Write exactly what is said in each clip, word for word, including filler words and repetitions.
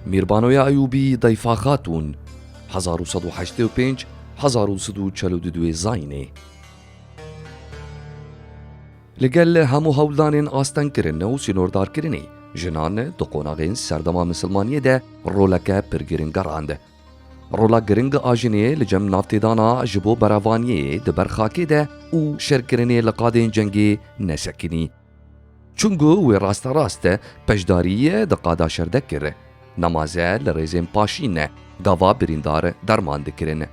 Mîrbanoya Eyûbî Dayfa Xatûn, hezar û sed û heştê û pênc, hezar û sed û çel û du zayînê. Li gel hemû hewldanên astengkirin û sînordarkirinê, jinan di qonaxên serdema misilmaniyê de roleke pir giring gerand. Rola giring a jinê li cem navtêdana ji bo berevaniyê di ber xakê de û şerkirinê li qadên cengê nesekinî. Çunku wê rasterast peşdarî di qada şer de kir. Nemaze li rêzên paşîn gava birîndar derman dikirin.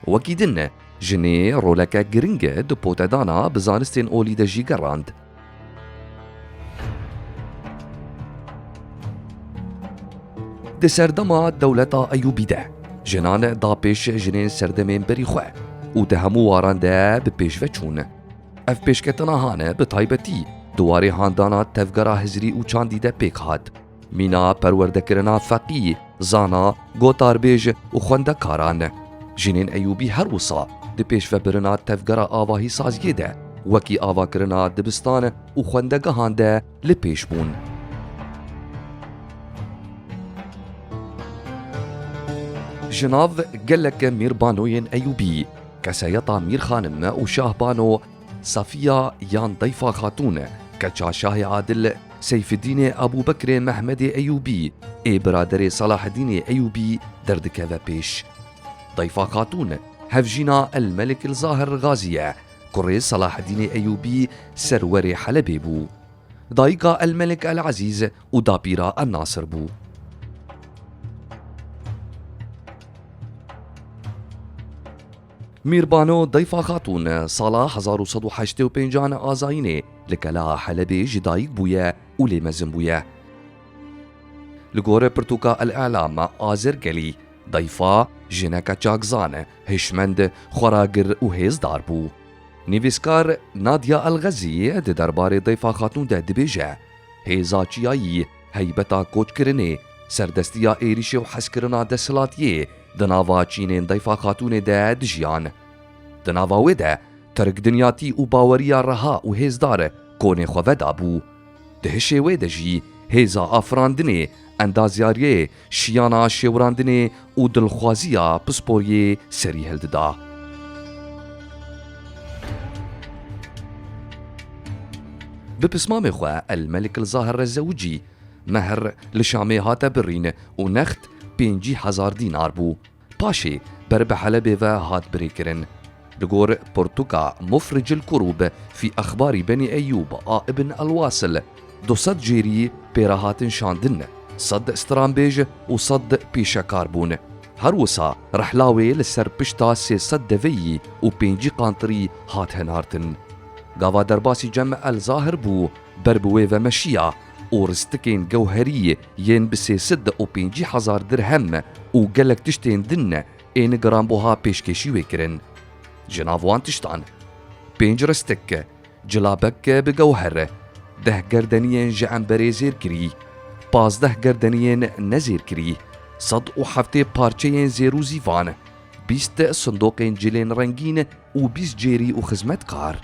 Wekî din, jinê roleke giring di potedana bi zanistên olî de jî gerand. Di serdema dewleta Eyûbî de, jinan da pêş jinên serdemên berî xwe û di hemû waran de bi pêş ve çûn. Ev pêşketina hane bi taybetî di warê handana tevgera hizrî û çandî de pêk hat. Mîna perwerdekirina feqî, zana, gotarbêj û xwendekaran. Jinên Eyûbî her wisa di pêşvebirina tevgera avahî saziyê de wekî avakirina dibistan û xwendegehan de li pêş bûn. Ji nav gelek mîrbanoyên Eyûbî, kesayeta Mîrxanim û Şahbano Safiya yan Dayfa Xatûn, keça Şahê Adil Seyfidînê Ebûbekrê Mehmedê Eyûbî ê biraderê Selahedînê Eyûbî derdikeve pêş. Dayfa Xatûn hevjîna El Melik El Zahir Gazî ye, kurê Selahedînê Eyûbî serwerê Helebê bû. Dayika El Melik El Ezîz û dapîra El Nasir bû. Mîrbano Dayfa Xatûn sala hezar û sed û heştê û pêncan a zayînê li Kela Helebê ji dayik bûye û lê mezin bûye. Li gor pirtûka El Îlam a Zergelî, Dayfa jineke çakzan, hişmend, xweragir û hêzdar bû. Nivîskar Nadia El Xezî di derbarê Dayfa Xatûn de dibêje, hêza çiyayî, heybeta koçkirinê, serdestiya êrîşê û hezkirina desthilatiyê di nava çînên Dayfa Xatûnê de dijiyan. Di nava wê de terikdinyatî û baweriya reha û hêzdar konê xwe vedabû. Di hişê wê de jî hêza afirandinê, endazyariyê, şiyana şêwirandinê û dilxwaziya pisporiyê serî hildida. Bi pismamê xwe El Melik El Zahir re zewicî, mehr li Şamê hate birîn û next pêncî hezar dînar bû. Paşê ber bi Helebê ve hat birêkirin. Li gor pirtûka Mufricil Kurûb fî Exbarî Benî Eyûb a Ibn El Wasil, du sed jêrî pê re hatin şandin, sed stranbêj û sed pîşekar bûn. Her wisa rihla wê li ser pişta sê sed deveyî û pêncî qantirî hat hinartin. Gava derbasî cem El Zahir bû, ber bi wê ve meşiya û ristikên gewherî yên bi sê sed û pêncî hezar dirhem û gelek tiştên din ên giranbuha pêşkêşî wê kirin. Ji nav wan tiştan, pênc ristik, cilabek bi gewher, deh gerdeniyên ji emberê zêrkirî, pazdeh gerdeniyên nezêrkirî, sed û heftê parçeyên zêr û zîvan, bîst sindoqên cilên rengîn û bîst cêrî û xizmetkar.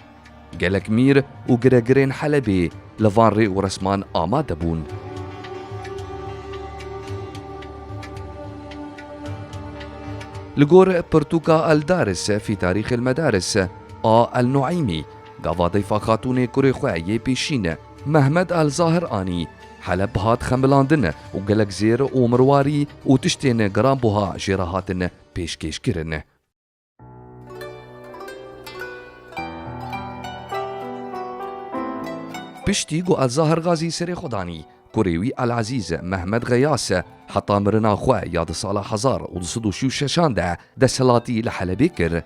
Gelek mîr û giregirên Helebê li van rê û resman amade bûn. Li gor pirtûka El Daris fî Tarîxil Medaris a El Nueymî, gava Dayfa Xatûnê kurê xwe yê pêşîn Mehmed El Zahir anî, Heleb hat xemilandin û gelek zêr û mirwarî û tiştên giranbuha jê re hatin pêşkêşkirin. Piştî ku El Zahir Gazî serê xwe danî, kurê wî El Ezîz Mehmed Xeyas heta mirina xwe ya di sala hezar û du sed û şêst û şeşan de desthilatî li Helebê kir.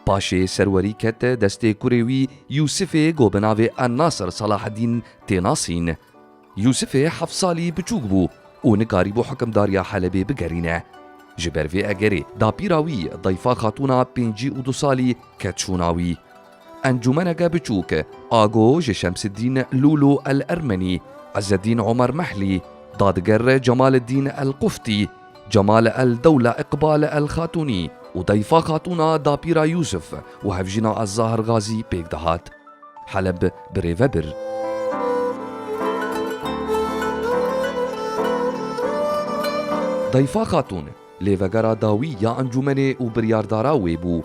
Paşê serwerî ket destê kurê wî Yûsifê ku bi navê El Nasir Selahedîn tê nasîn. Yûsifê heft salî biçûk bû û nikarîbû hikimdariya Helebê bigerîne. Ji ber vê egerê dapîra wî Dayfa Xatûna pêncî û du salî ket şûna wî. Encûmeneke biçûk a ku ji Şemsiddîn Lûlû El Ermenî, Ezzedîn Omer Mehlî, Dadiger Cemaleddîn El Quftî, Cemal El Dewle Iqbal El Xatûnî û Dayfa Xatûna dapîra Yûsif û hevjîna Ez Zahir Gazî pêk dihat. Heleb birêve bir. Dayfa Xatûn, lêvegera dawî ya encûmenê û biryardara wê bû.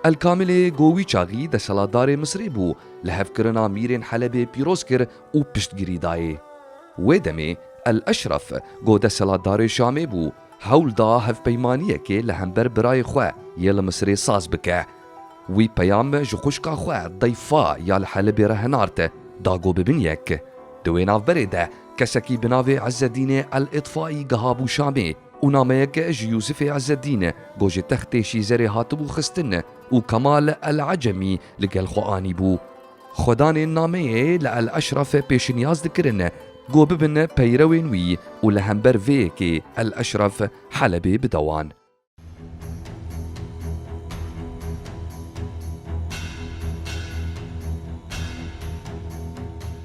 El Kamilê go wî çaxî deselatdarê Misirê bû, lihevkirina mîrên Helebê pîroz kir û piştgirî dayê. Wê demê El Eşref go deselatdarê Şamê bû, hewl da hevpeymaniyekê li hember birayê xwe yê li Misirê saz bike. Wî peyam ji xwişka xwe Dayfa ya li Helebê re hinart, da go bibin yek. Di wê navberê de kesekî bi navê Ezzedînê El Îtfaî gihabû Şamê û nameyek ji Yûsifê Ezzedîn go ji textê Şîzerê hatibû xistin û Kemal El Ecemî li gel xwe anîbû. Xwedanên nameyê li El Eşref pêşinyaz dikirin, go bibin peyrewên wî û li hember vê yekê El Eşref Helebê bide wan.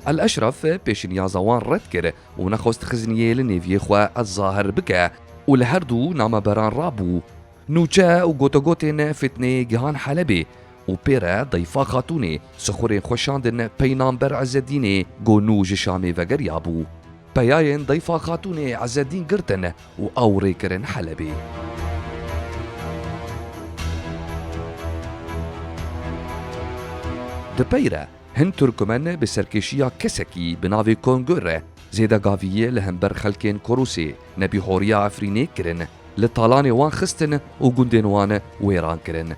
El Eşref pêşinyaza wan red kir û nexwest xizniyê li nêviyê xwe Ez Zahir bike û li her du nameberan rabû. Nûçe û gotegotên fitneyê gihan Helebê û pê re Dayfa Xatûnê sixurên xwe şandin peynamber Ezzedînê go nû ji Şamê vegeriyabû. Peyayên Dayfa Xatûnê Ezzedîn girtin û ew rê kirin Helebê. Di pey re hin Turkmen bi serkêşiya kesekî bi navê Kongor re zêdegaviyê li hember xelkên Korosê, Nebîhoriya Efrînê kirin, li talanê wan xistin û gundên wan wêran kirin.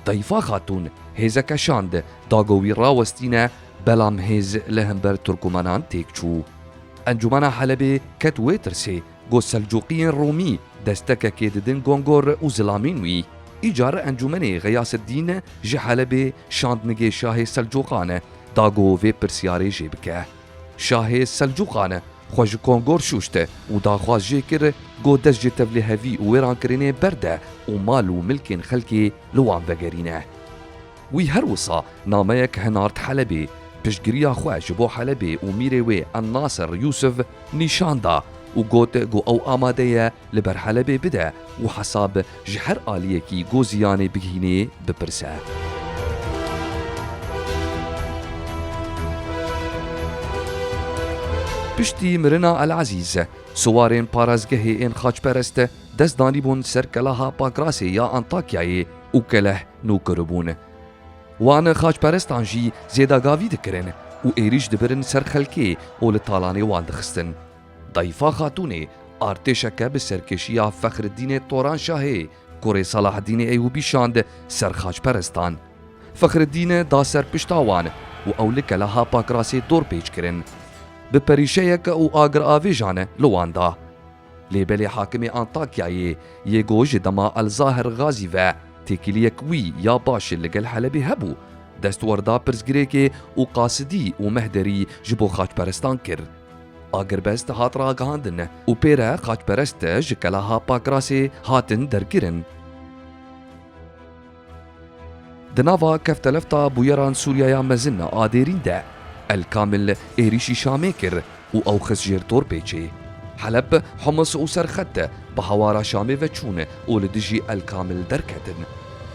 Dayfa Xatûn hêzeke şand da go wî rawestîne, belam hêz li hember Turkmenan têk çû. Encûmena Helebê ket wê tirsê, go Selcûqiyên Romî destekekê didin Gongor û zilamên wî. Îcar encûmenê Xeyaseddîn ji Helebê şand nigê şahê Selcûqan, da go vê pirsyarê jê bike. Şahê Selcûqan xwe ji Kongor şûşt û daxwaz jê kir, go dest ji tevlihevî û wêrankirinê berde û mal û milkên xelkê li wan vegerîne. Wî her wisa nameyek hinart Helebê, piştgiriya xwe ji bo Helebê û mîrê wê El Nasir Yûsif nîşan da û got ku ew amade ye li ber Helebê bide û hesab ji her aliyekî ku ziyanê bigihînê bipirse. Piştî mirina El Ezîz, siwarên parezgehê ên xaçperest dest danîbûn ser keleha Pakrasê ya Antakyayê û keleh nû kiribûn. Wan xaçperestan jî zêdagavî dikirin û êrîş dibirin ser xelkê û li talanê wan dixistin. Dayfa Xatûnê artêşeke bi serkêşiya Fexriddînê Toranşahê, kurê Selaheddînê Eyûbî şand ser xaçperestan. Fexriddîn da ser pişta wan û ew li keleha Pakrasê dorpêç kirin. Bi perîşeyek û agir avêjan li wan da. Lê belê hakimê Antakyayê yê ku ji dema El Zahir Gazî ve têkiliyek wî ya baş li gel Helebê hebû, dest werda pirsgirêkê û qasidî û mehderî ji bo xaçperestan kir. Agirbest hat ragihandin û pê re xaçperest ji keleha Pakrasê hatin derkirin. Di nava keftelefta bûyeran Sûriyaya mezin a dêrîn de, El Kamil êrîşî Şamê kir û ew xist jêr dorpêçê. Heleb, Humus û Serxet bi hawara Şamê ve çûn û li dijî El Kamil derketin.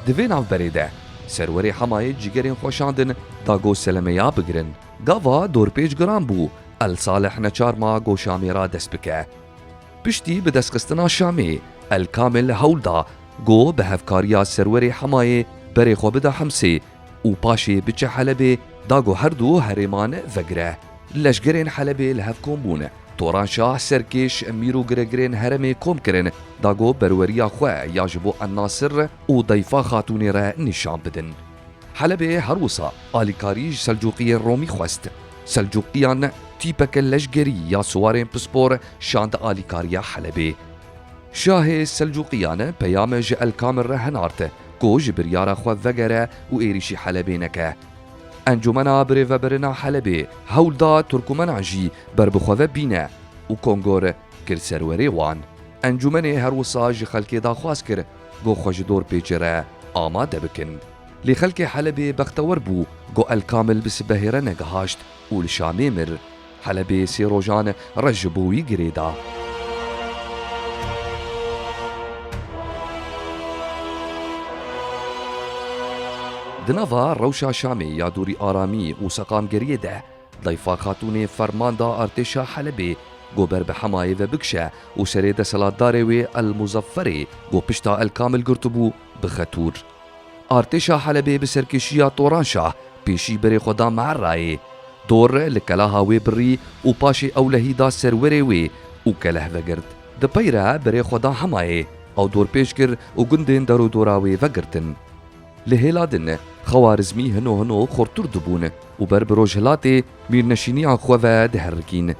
Di vê navberê de, serwerê Hemayê cîgerên xwe şandin da ku selemeya bigirin. Gava dorpêç giran bû, El Salih neçar ma ku Şamê radest bike. Piştî bi destxistina Şamê, El Kamil hewl da ku bi hevkariya serwerê Hemayê berê xwe bide Himsê û paşê biçe Helebê, da ku her du herêman vegire. Leşgerên Helebê li hev kom bûn. Toran Şah serkêş, mîr û giregirên herêmê kom kirin, da ku berweriya xwe ya ji bo El Nasir û Dayfa Xatûnê re nîşan bidin. Helebê her wisa alîkarî ji Selcûqiyên Romî xwest. Selcûqiyan tîpeke leşgerî ya siwarên pispor şand alîkariya Helebê. Şahê Selcûqiyan peyame ji El Kamil re henart ku ji biryara xwe vegere û êrîşî Helebê neke. Encûmena Birêvebirina Helebê hewl da Turkmenan jî ber bi xwe ve bîne û Kongor kir serwerê wan. Encûmenê her wisa ji xelkê daxwaz kir ku xwe ji dorpêçê re amade bikin. Lê xelkê Helebê bextewer bû ku El Kamil bi sibehê re negihaşt û li Şamê mir. Helebê sê rojan reş ji bo wî girê da. Di nava rewşa Şamê ya dûrî aramî û seqamgeriyê de, Dayfa Xatûnê ferman da artêşa Helebê ku ber bi Hemayê ve bikişe û serê desthilatdarê wê El Muzafferê ku pişta El Kamil girtibû, bixe tûr. Artêşa Helebê bi serkêşiya Toranşah pêşî berê xwe da Meerrayê. Dor li keleha wê birî û paşê ew lehî da serwerê wê û keleh vegirt. Di pey re berê xwe da Hemayê, ew dor pêş kir û gundên derûdora wê vegirtin. Li hêla din, Xewarizmî hino hino xurtir dibûn û ber bi rojhilatê mîrneşîniya xwe ve diherikîn.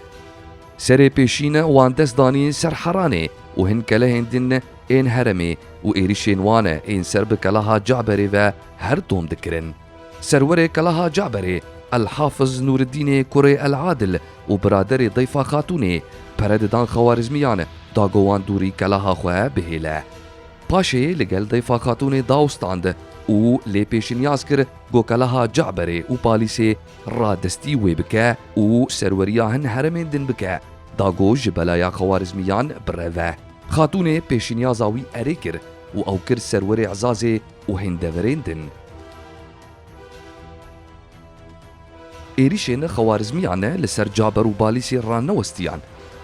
Serê pêşîn wan dest danîn ser Heranê û hin kelehên din ên heremê û êrîşên wan ên ser bi keleha Caberê ve her tom dikirin. Serwerê keleha Caberê, El Hafiz Nûriddînê kurê El Adil û biraderê Dayfa Xatûnê pere didan Xewarizmiyan da ku wan dûrî keleha xwe bihêle. Paşê li gel Dayfa Xatûnê daw stand û lê pêşinyaz kir ku keleha Caberê û Palîsê radestî wê bike û serweriya hin heremên din bike, da ku ji belaya Xewarizmiyan bireve. Xatûnê pêşinyaza wî erê kir û ew kir serwerê Ezazê û hin deverên din. Êrîşên Xewarizmiyan li ser Caber û Balîsê ranewestiyan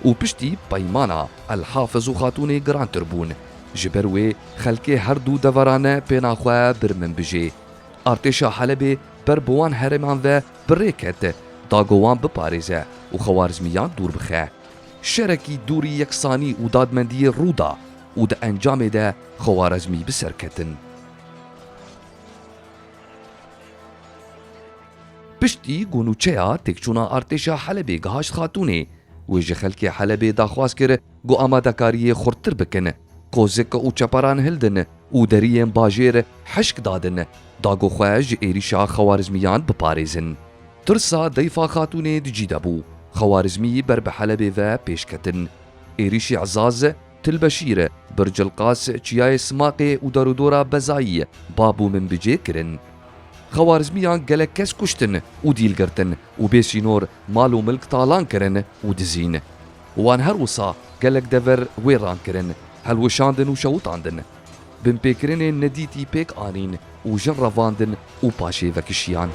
û piştî peymana El Hafiz û Xatûnê girantir bûn. Ji ber wê xelkê her du deveran pêna xwe bir Minbicê. Artêşa Helebê ber bi wan herêman ve bi rê ket, da ku wan biparêze û Xewarizmiyan dûr bixe. Şerekî dûrî yeksanî û dadmendiyê rû da û di encamê de Xewarizmî bi ser ketin. Piştî ku nûçeya têkçûna artêşa Helebê gihaşt Xatûnê, wê ji xelkê Helebê daxwaz kir ku amadekariyê xurttir bikin, kozik û çeperan hildin û deriyên bajêr hişk dadin, da ku xwe ji êrîşa Xewarizmiyan biparêzin. Tirsa Dayfa Xatûnê di cî de bû. Xewarizmî ber bi Helebê ve pêş ketin. Êrîşî Ezaz, Til Beşîr, Bircilqas, Çiyayê Simaqê û darûdora Bezayî, Bab û Minbicê kirin. Xewarizmiyan gelek kes kuştin û dîl girtin û bê sînor mal û milk talan kirin û dizîn. Wan her wisa gelek dever wêran kirin, helwişandin û şewitandin. Binpêkirinên nedîtî pêk anîn û jin revandin û paşê vekişiyan.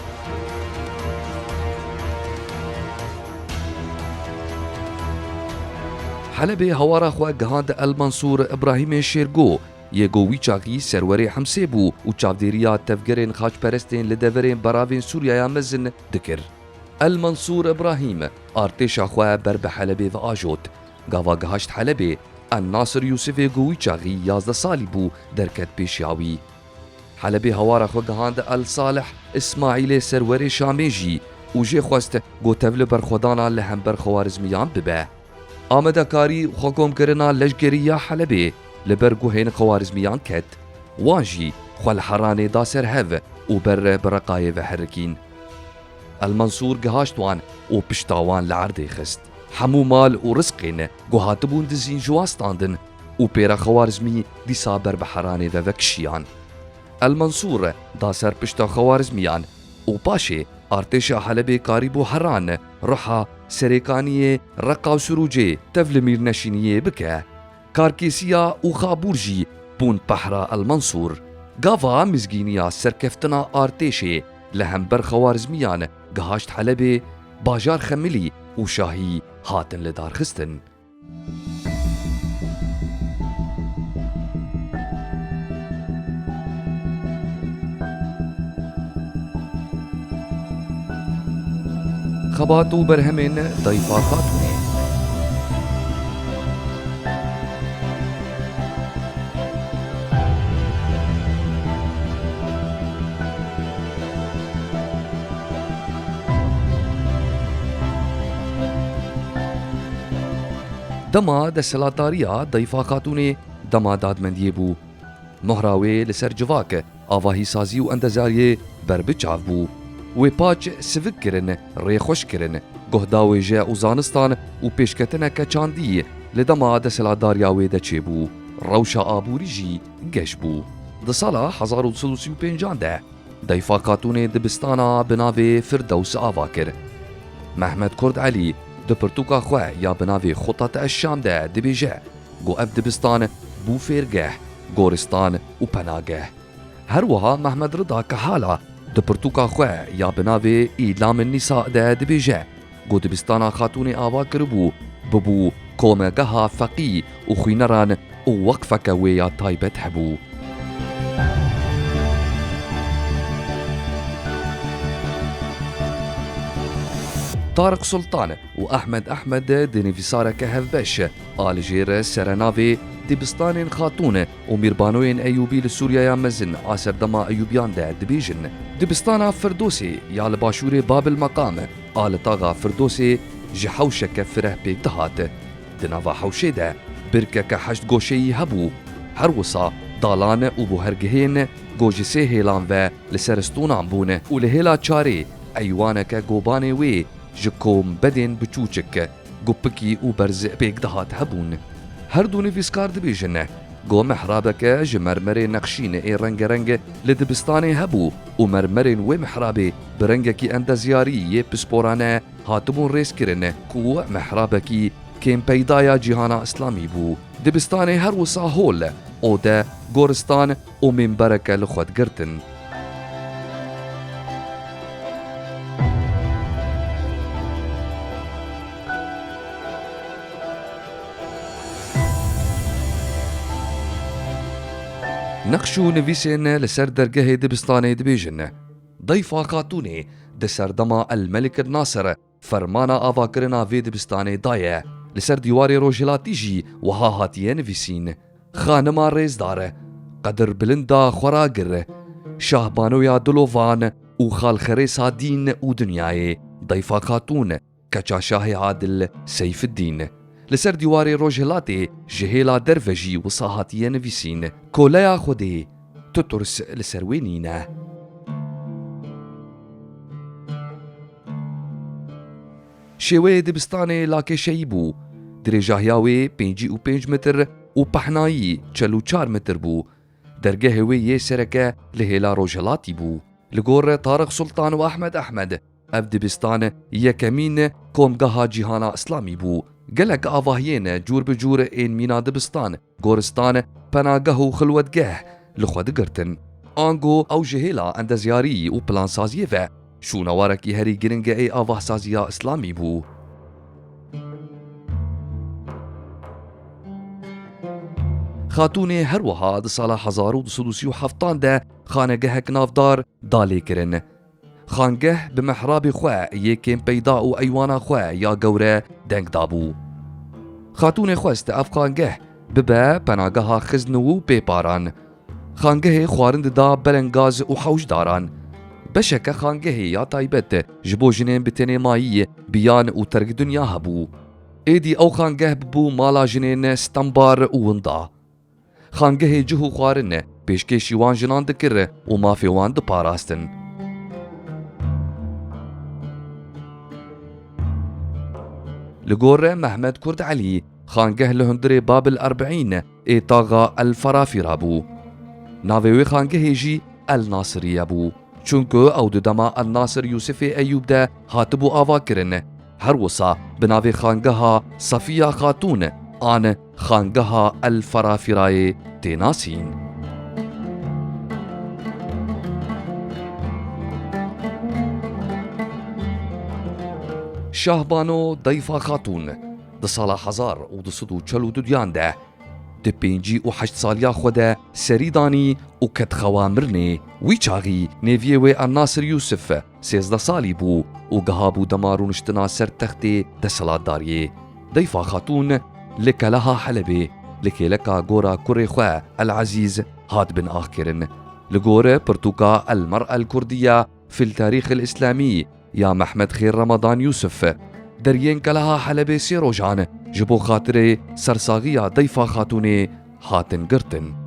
Helebê hawara xwe gihand El Mansûr Îbrahîmê Şêrgo, yê ku wî çaxî serwerê Himsê bû û çavdêriya tevgerên xaçperestên li deverên beravên Sûriyaya mezin dikir. El Mansûr Îbrahîm artêşa xwe ber bi Helebê ve ajot. Gava gihaşt Helebê, El Nasir Yûsifê ku wî çaxî yazdeh salî bû, derket pêşiya wî. Helebê hawara xwe gihand El Salih Îsmaîlê serwerê Şamê jî û jê xwest ku tevli berxwedana li hember Xewarizmiyan bibe. Amadekarî û xwekomkirina leşkerî ya Helebê li ber guhên Xewarizmiyan ket. Wan jî xwe li Heranê da ser hev û ber bi Reqayê ve herikîn. El Mansûr gihaşt wan û pişta wan li erdê xist. Hemû mal û rizqên ku hatibûn dizîn ji wan standin û pêra Xewarizmî dîsa ber bi Heranê ve vekişiyan. El Mansûr da ser pişta Xewarizmiyan û paşê artêşa Helebê karîbû Heran, Riha, Serêkaniyê, Reqa û Sirûcê tevli mîrneşîniyê bike. Karkêsiya û Xabûr jî bûn pehra El Mansûr. Gava mizgîniya serkeftina artêşê li hember Xewarizmiyan gihaşt Helebê, bajar Xemilî û Şahî hatin lidarxistin. Xebat û berhemên Dayfa Xatûnê. Dema desthilatdariya Dayfa Xatûnê dema dadmendiyê bû. Mohra wê li ser civak, avahîsazî û endezariyê ber bi çav bû. Wê paç sivik kirin, rê xweş kirin, guhda wêje û zanistan û pêşketineke çandî li dema desthilatdariya wê de çêbû. Rewşa aborî jî geş bû. Di sala hezar û du sed û sî û pêncan de Dayfa Xatûnê dibistana bi navê Firdews ava kir. Mehmet Kurd Elî di pirtûka xwe ya bi navê Xutat Ez Şam de dibêje ku ev dibistan bû fêrgeh, goristan û penageh. Her wiha Mehmet Rida Kehala di pirtûka xwe ya bi navê Îlam Nîsa de dibêje ku dibistana Xatûnê ava kiribû bibû komegeha feqî û xwîneran û weqfeke wê ya taybet hebû. Tariq Sultan û Ahmed Ahmed di nivîsareke hevbeş a li jêr serenavê Dibistanên Xatûn û Mîrbanoyên Eyûbî li Sûriyaya Mezin a serdema Eyûbiyan de dibêjin, Dibistana Firdosê ya li başûrê Babil Meqam a li taxa Firdosê ji hewşeke fireh pêk dihat. Di nava hewşê de birkeke heşt goşeyî hebû. Her wisa dalan û buhergehên ku ji sê hêlan ve li ser stûnan bûn û li hêla çarê eywaneke gobanê wê ji kombedên biçûçik, gupikî û berz pêk dihat hebûn. Her du nivîskar dibêjin ku mihrabeke ji mermerê nexşîn ê rengereng li dibistanê hebû û mermerên wê mihrabê bi rengekî endezyarî yê pisporane hatibûn rêzkirin ku mihrabekî kêmpeydaya cîhana îslamî bû. Dibistanê her wisa hol, ode, goristan û mînbereke li xwe digirtin. Nexş û nivîsên li ser dergehê dibistanê dibêjin, Dayfa Xatûnê di serdema El Melik El Nasir fermana avakirina vê dibistanê daye. Li ser dîwarê rojhilatî jî wiha hatiye nivîsîn, Xanima rêzdar, qedirbilinda xweragir, şahbanoya dilovan û xalxerêsa dîn û dinyayê, Dayfa Xatûn, keça Şahê Adil Seyfiddîn. Li ser dîwarê rojhilatê ji hêla derve jî wisa hatiye nivîsîn, Koleya Xwedê, tu tirs li ser wê nîne. Şêweyê dibistanê lakêşeyî bû. Dirêjahiya wê pêncî û pênc metr û pehnayî çel û çar metr bû. Dergehê wê yê sereke li hêla rojhilatî bû. Li gor Tariq Sultan û Ahmed Ahmed, ev dibistan yekemîn komgeha cîhana îslamî bû. Gelek avahiyên cûr bi cûr ên mîna dibistan, goristan, penageh û xilwetgeh li xwe digirtin. Ango ew ji hêla endezyarî û plansaziyê ve şûnewarekî herî giring ê avahsaziya îslamî bû. Xatûnê her wiha di sala hezar û du sed û sî û heftan de xanegehek navdar da lêkirin. Xangeh bi mihrabê xwe yê kêmpeyda û eywana xwe ya gewre deng dabû. Xatûnê xwest ev xangeh bibe penageha xizn û pêparan. Xangehê xwarin dida belengaz û hewşdaran. Beşeke xangehê ya taybet ji bo jinên bi tenê mayî, biyan û terk dinya hebû. Êdî ew xangeh bibû mala jinên stembar û winda. Xangehê cih û xwarin pêşkêşî wan jinan dikir û mafê wan diparastin. Li gor Mehmet Kurd Elî, xangeh li hundirê Babil Erbeîn ê taxa El Ferafîra bû. Navê wê xangehê jî El Nasiriye bû. Çunku ew di dema El Nasir Yûsifê Eyûb de hatibû avakirin. Her wisa bi navê Xangeha Safiya Xatûn an Xangeha El Ferafirayê tê nasîn. Şahbano Dayfa Xatûn di sala hezar û du sed û çel û duyan de di pêncî û heşt saliya xwe de serî danî û ket xewa mirinê. Wî çaxî nêviyê wê Ennasir Yûsif sêzdeh salî bû û giha bû dema rûniştina ser textê desthilatdariyê. Dayfa Xatûn li Keleha Helebê li kêleka gora kurê xwe El Ezîz hat bin axkirin. Li gor pirtûka El Mer'a El Kurdiye fil Tarîxil Îslamî ya Mehmed Xêr Remadan Yûsif, deriyên Keleha Helebê sê rojan ji bo xatirê sersaxiya Dayfa Xatûnê hatin girtin.